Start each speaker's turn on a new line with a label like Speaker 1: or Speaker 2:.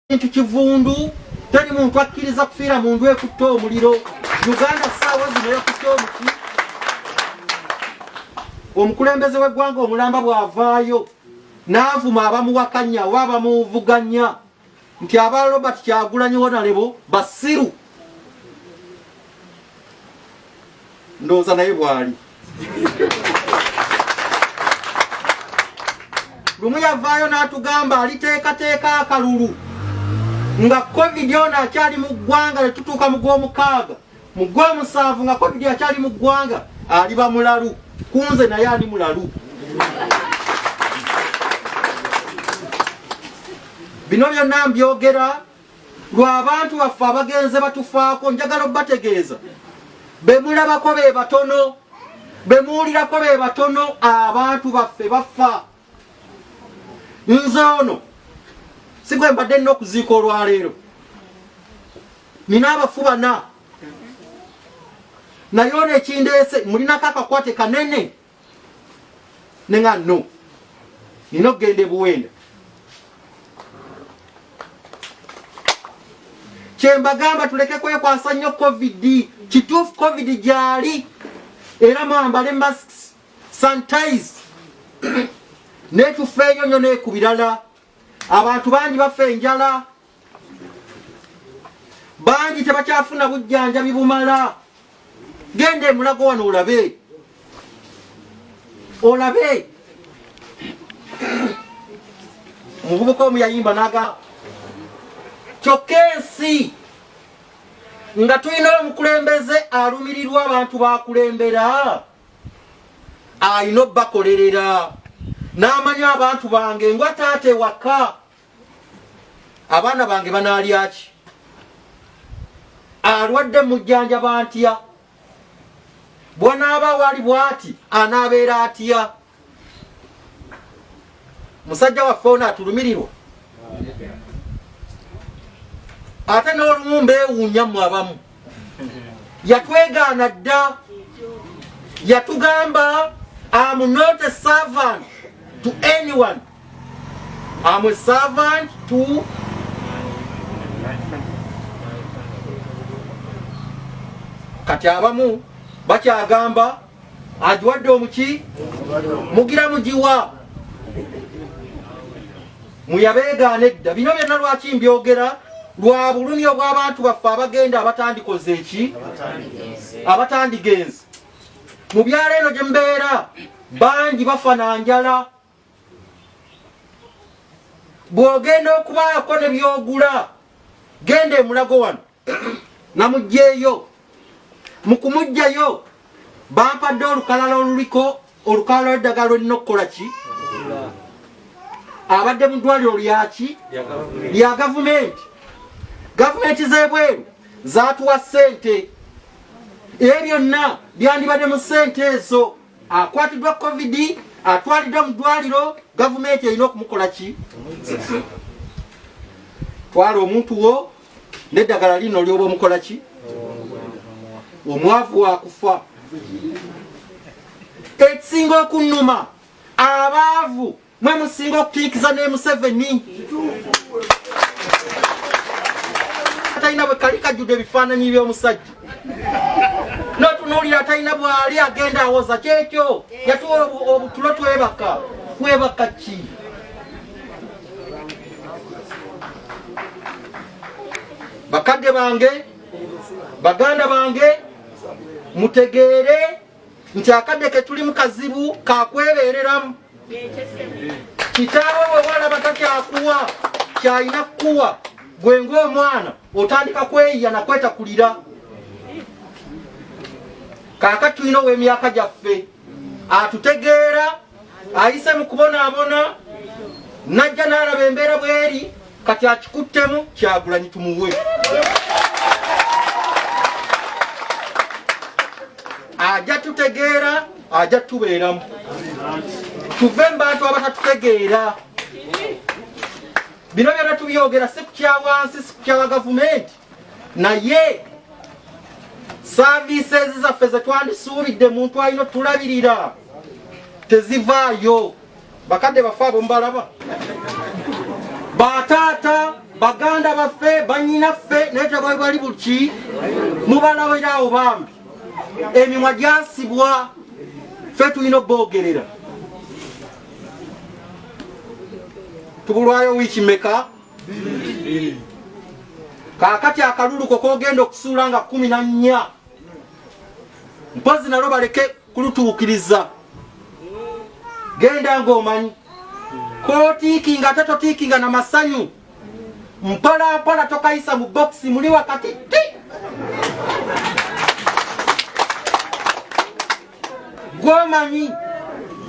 Speaker 1: Kintu kivundu, teri muntu akkiriza kufiira mu nju ekutte omuliro. Uganda ssaawa zino yakutte omuki. Omukulembeze w'eggwanga omulamba bw'avaayo n'avuma abamuwakanya oba abamuvuganya nti aba Robert Kyagulanyi Wonalebo basiru, ndowooza naye bwali. Lumu yavaayo n'atugamba aliteekateeka akalulu nga covid ono akyali mu ggwanga, ne tutuuka mu gw'omukaaga, mu gw'omusanvu nga covid akyali mu ggwanga, aliba mulalu kunze naye ani mulalu. Bino byonna mbyogera lw'abantu baffe abagenze batufaako. Njagala obategeeza, bemulabako be batono, bemuwulirako be batono, abantu baffe bafa. Nze ono si gwe mbadde nina okuziika olwaleero, nina abafu bana, naye ono ekindeese mulinako akakwate kanene, nenga no nina okugenda ebuwenda. Kyembagamba, tuleke kwekwasa nnyo covid. Kituufu covid gyali, era mwambale masks, sanitize, netufeeyo nnyo neku birala. Abantu bangi bafa enjala, bangi tebakyafuna bujjanjabi bumala. Genda emulago wano olabe, olabe omuvubuka omu yayimba naga, kyokka ensi nga tulina omukulembeze alumirirwa abantu bakulembera, alina obbakolerera n'amanya abantu bange ngwa taata ewaka abaana bange banaalyaki, alwadde mujjanjaba ntya, bwanaaba wali bwati anaabeera atya. Musajja waffe ono atulumirirwa, ate n'olumu mbeewuunya mmwe abamu. Yatwegaana dda, yatugamba, "Am not a servant to anyone, am a servant to." Kati abamu bakyagamba agiwadde omuki mugira mugiwa muyabeegaana edda. Bino byonna lwaki mbyogera? Lwa bulumi obw'abantu baffe abagenda, abatandikoze eki, abatandigenze. Mu byalo eno gye mubeera bangi bafa na njala. Bw'ogenda okubaako ne byogula, genda emulago wano namugjeeyo. Mu kumuggyayo bampadde olukalala oluliko olukalala lw'eddagala lwelina okukola ki. Abadde mu ddwaliro lyaki? Lya gavumenti. Gavumenti z'ebweru zatuwa ssente, ebyo byonna byandibadde mu ssente ezo. Akwatiddwa covid, atwaliddwa mu ddwaliro, gavumenti erina okumukola ki? Twala omuntu wo n'eddagala lino lyoba omukola ki. Omwavu wakufa. Ekisinga okunnuma, abaavu mwe musinga okukiikiza ne Museveni. Atalina bwe kali kajjudde ebifaananyi by'omusajja, notunuulira atalina bwali agenda awoza kyekyo yatuwa obutulo twebaka. Twebaka ki? Bakadde bange, baganda bange, mutegeere nti akadde ke tulimu kazibu kakwebeereramu. Kitaawe bwe walaba takyakuwa kyalina kukuwa, gwe ng'omwana otandika kweyiya nakwetakulira. Kaakati tulina ow'emyaka gyaffe atutegeera, ayise mu kubonaabona, najja n'alaba embeera bweri, kati akikuttemu. Kyagulanyi tumuwe, ajja tutegeera, ajja tubeeramu. Tuve mu bantu abatatutegeera. Bino byonna tubyogera si kukyawansi, si kukyawa gavumenti, naye services zaffe zetwandisuubidde muntu alina otulabirira tezivaayo. Bakadde bafe abo mubalaba, bataata. Baganda baffe, banyinaffe, naye tebali buki mubalawerawo bambi, emimwa gyasibwa, ffe tulina oboogerera. Tubulwayo wiiki meka? Kaakati akalulu ko kogenda okusuula nga 14, mpozi nalwo baleke kulutuukiriza. Genda ng'omanyi kotiikinga, ate totiikinga na masanyu, mpola mpola, tokayisa mu bokisi muli wakati ti gwomanyi.